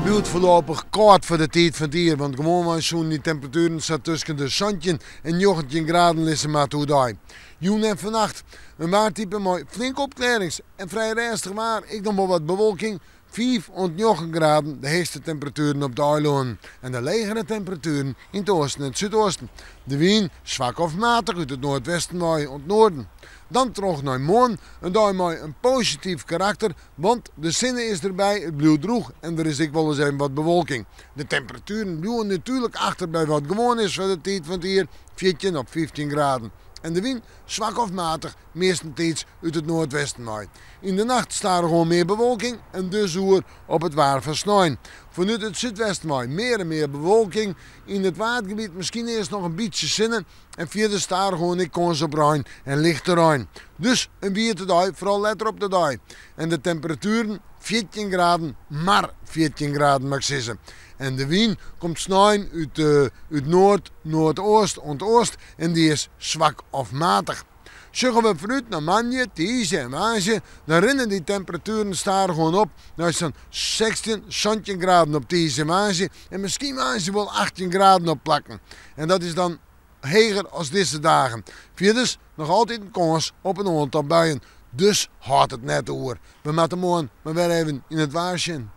bliuwt foarlopich kâld foar de tiid fan it jier, want gewoanwei soenen dy temperatueren sa tusken de 17 en 19 graden lizze moatte oerdei. Jûn en fannacht in waartype mei flinke opklearrings en frij rêstich waar, ek noch wol wat bewolking. 5 oant 9 graden de heechste temperatueren op de eilannen en de legere temperatueren yn it oasten en it súdoasten. De wyn swak of matich út it noardwesten wei oant noarden. Dan troch nei moarn, in dei mei in posityf karakter, want de sinne is derby, it bliuwt drûch en der is ek wolris even wat bewolking. De temperatueren bliuwe natuerlik achter by wat gewoan is foar de tiid fan it jier, 14 of 15 graden. En de wyn swak of matich, meastentiids út it noardwesten wei. Yn de nacht stadichoan mear bewolking en dus oer op it waar fan snein. Fanút it súdwesten wei mear en mear bewolking. Yn it Waadgebiet miskien earst noch in bytsje sinne en fierder stadichoan ek kâns op rein en lichte rein. Dus in wiete dei, foaral letter op de dei. En de temperatueren 14 graden, mar 14 graden moat ik sizze. En de wyn komt snein út út noard, noardoost oant oast en dy is swak of matich. Sjogge we foarút nei moandei, tiisdei en woansdei, dan rinne dy temperatueren stadichoan op nei sa'n 16, 17 graden op tiisdei en woansdei en miskien woansdei wol 18 graden op plakken. En dat is dan heger as dizze dagen. Fierders noch altyd in kâns op in oantal buien, dus hâldt it net oer. We moatte moarn mar wer even yn it waar sjen.